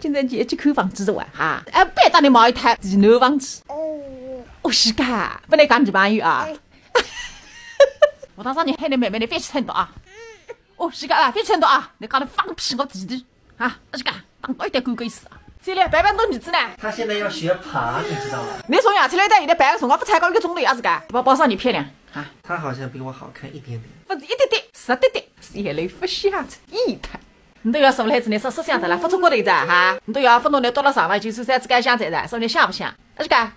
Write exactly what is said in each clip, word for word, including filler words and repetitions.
今朝去一起看房子的哇，哈，哎，别搭侬买一套地暖房子。哦，是噶，勿能讲女朋友啊。我当时你喊侬妹妹，侬覅去称道啊。哦，是噶啊，覅去称道啊，侬讲侬放屁我弟弟啊，是噶，当我一点狗狗意思啊。这里白板弄儿子呢？他现在要学爬，你知道吗？侬从养出来到现在，白板辰光勿超过一个钟头啊，是噶，宝宝上你漂亮啊。他好像比我好看一点点。勿是一点点，十点点，是一类勿像子，一塌。 侬都要说勿来子，侬说说相得了，勿错过头子啊哈，侬都要勿弄侬到了上了，就算三子该相得了，说侬像勿像？啊是噶？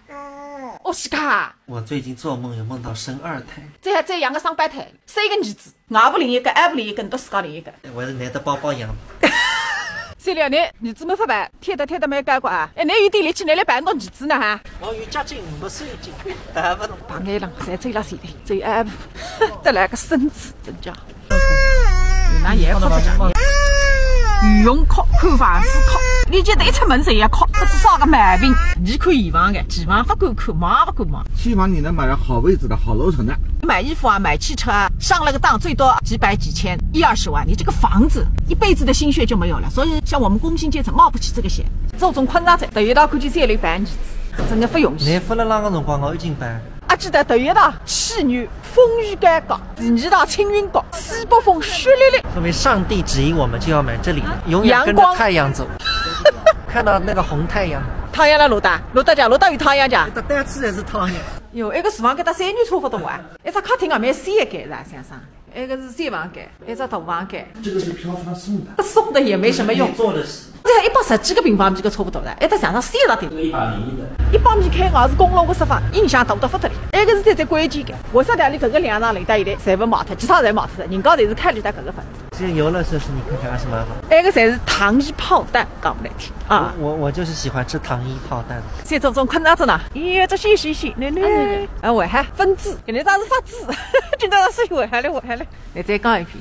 哦是噶。我最近做梦也梦到生二胎。这还再养个双胞胎，生一个儿子，外婆领一个，阿婆领一个，侬到自家领一个。我是拿着包包养。算了，侬儿子没法办，贴的贴的没搞过啊。哎，侬有点力气，侬来办弄儿子呢哈。我有脚筋，没手筋，办勿动。碰眼浪，侪走了谁的，走阿婆，得来个孙子，真叫。 那也哭着讲，游泳哭，看房子哭，你觉得一出门就要哭，不知啥个毛病。你看现房个，期房不敢看，买不敢买。期房你能买到好位置的好楼层的。买衣服啊，买汽车啊，上了个当最多几百几千，一二十万，你这个房子一辈子的心血就没有了。所以像我们工薪阶层，冒不起这个险。做种困难者，等于到估计这里办儿子，真的不容易。侬发了浪个辰光，我已经办。 阿记得头一趟去年风雨交加，第二趟青云高，西北风雪烈烈。说明上帝指引我们就要买这里的，永远跟着阳光太阳走。看到那个红太阳。太阳了，落得，落得讲，落得有太阳讲。搿单子也是太阳。哟，埃个厨房跟搭三年差不多啊，一只客厅啊，蛮小一间啦，先生。埃个是小房间，埃只大房间。这个是飘窗送的。送的也没什么用。这个是做的是 这一百十几个平方米，搿个差不多了，哎，它像上四十平。这个一百零一的。一百米开外是公路个释放，影响大得不得了。埃个是最最关键个，为啥道理搿个两场楼到现在侪勿卖脱，其他侪卖脱了，人家侪是考虑到搿个份子。这游乐设施你看看还是蛮好。埃个侪是糖衣炮弹，讲勿难听啊。我我就是喜欢吃糖衣炮弹。现在种困难着呢，咦，这是是是，那那，啊，我还分子，肯定当是发子，今朝是我还来我还来，来再讲一遍。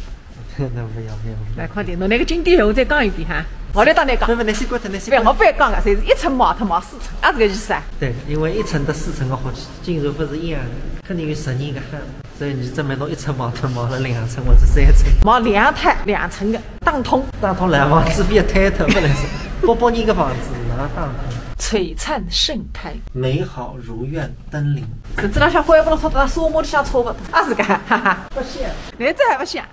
那不要不要不要。来，快点，侬那个经典人物再讲一遍哈。我来当来讲。不不，那些过程那些过程。不要，我不要讲了，侪是一层卖脱卖四层，啊，这个意思啊。对，因为一层到四层个话，进入不是一样的，肯定有十二个号，所以你这么多一层卖脱卖了两层或者三层。卖两套两层的，打通。打通来嘛，这边太特不能是，八百年个房子哪打通？璀璨盛开，美好如愿登临。甚至那像灰不能说到沙漠里向差不多，啊，是个，哈哈。不像。那这还不像？